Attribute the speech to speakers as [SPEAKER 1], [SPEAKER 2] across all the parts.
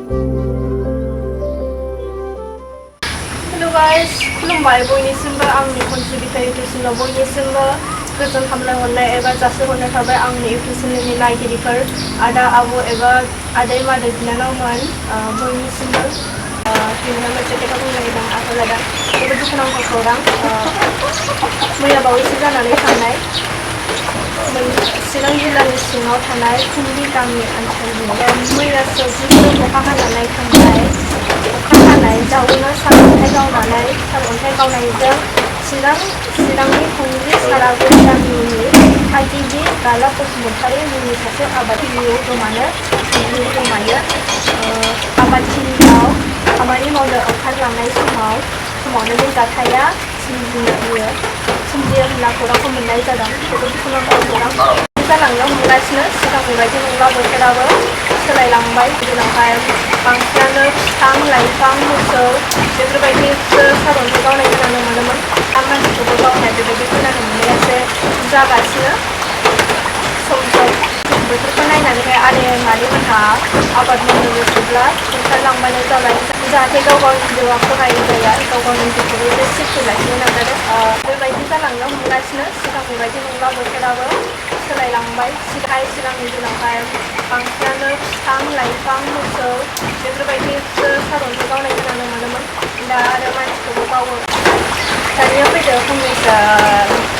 [SPEAKER 1] Hello guys, खुलुमबाय बयनिसिमबो आंनि कन्ट्रिबिउटार YouTube चेनेलाव बयनिसिमबो गोजोन हामलायहरनाय एबा जासिहरनाय थाबाय आंनि इउटुब चेनेलनि नायगिरिफोर आदा आब' एबा आदै मादै बिनानावमोन बयनिसिमबो दिनैहाय मोनसे खोथा बुंनो नागिरदों आखायाव लादों जोबोद दुखुनांथाव खौरां मैया बावैसो जानानै थांनाय चिरां जिल्लानि सिङाव थानाय कुम्बि गामि ओनसोलनि मैयासो जिखुनु अखा हानानै थांनाय अखा हानाय जाउनाव सारअन्थाइ गावनायजों चिरांनि कुम्बि सारागुरि गामिनि थागिबि गाला बसुमतारी मुंनि सासे आबादारिया गोमायो आबादथिलियाव खामानि मावनो ओंखारलांनाय समावनो बे जाथाया सोमजियो होनना खौरांखौ मोननाय जादों। जोबोद दुखुनांथाव खौरां जालांनो हमगासिनो सिगांनि बायदि नंला बोथोराबो सोलायलांबाय दिनावहाय बांसिनानो बिफां लाइफां मोसौ बेफोरबायदिसो सारअन्थाइ गावनाय खोनानो मोनोमोन मानसिखौबो गावनाय बेबायदि खोनानो मोननायासो जागासिनो सम बोथोरखौ नायनानैहाय आदै मादैमोनहा आबाद मावनो गोसोब्ला ओंखारलांबानो जाबाय जाहाथे गाव गावनि जिउआ खहा जाया गाव गावनि जिउखौबो एसे सेफटि लाखिनो नाजादों बेबायदि जालांनो हमगासिनो सिगांनि बायदि नंला बोथोराबो सोलायलांबाय सिगांनि दिनावहाय बांसिनानो बिफां लाइफां मोसौ बेफोरबायदिसो सारअन्थाइ गावनाय खोनानो मोनोमोन दा आरो मानसिखौबो गावो दानिया फैदो फंनैसो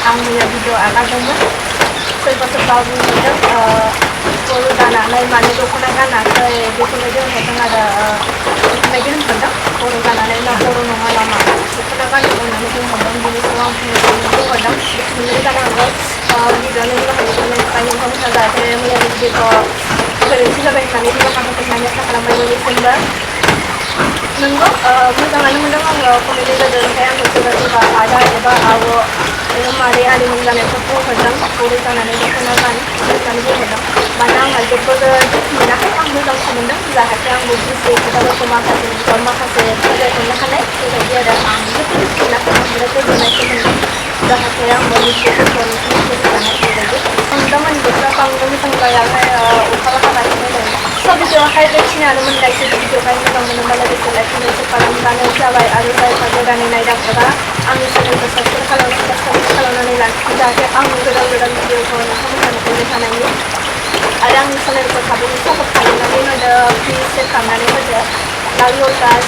[SPEAKER 1] आं मैया भिडिअ आगारदोंमोन सोरबा बुंहरदों बर' जानानै मानो दख'ना गानाखै बेफोरबायदि होनहरदों आरो बेफोरबायदि होनहरदों बर' जानानै मा बर' नङा नामा दख'ना गाननो होननानै बुंहरदों बिनि सायाव आं बुंहरदों मोननाय जानो हागौ गिबियावनो निमाहा बिहरनाय थाखाय नोंथांमोनहा जाहाथे मैयानि भिडिअखौ गोरोन्थि जाबाय होननानै निमाहा बिहरनानै आसा खालामबाय बयनिसिमबो नोंगौ मोजाङानो मोनदों आङो कमेन्टनि गेजेरजोंहाय आंखौ सोरबा आदा एबा आब' एबा मादै आदैमोन जानायखौ बुंहरदों बर' जानानै दख'ना गान होननानै बुंहरदों मानो आंहा जेबो दुखु मोनाखै आं मोजांसो मोनदों जाहाथे आंबो बुजियै खोथाफोरखौ माखासे फोरमायहरनो हानाय बेबायदि आरो आं जेबो दुखु मोनाखै आं बिराद गोजोननायसो मोनदों जाहाथे आंबो मिथियैफोरखौ मिथिहोजानाय बेबायदि आं दामानि बोथोरा बांद्राय मोजां जायाहाय अखाबो हागासिनो दं स' भिडिअआवहाय बेखिनियानोमोन गाइस भिडिअखौहाय मोजां मोनोब्ला लोगोसे लाइक खालामब्लानो जाबाय आरो जायफ्रा गोदानै नायदों एबा आंनि चेनेलखौ साबस्क्राइब खालामनानै लाखियो जाहाथे आंनि गोदान भिडिअखौ नोंथांमोनहा नुहरबाय थानायनि आरो आंनि चेनेलखौ थाबैनो सापर्ट खालामनानै होदो प्लिज शेयार खालामनानै होदो लाभ इउ गाइस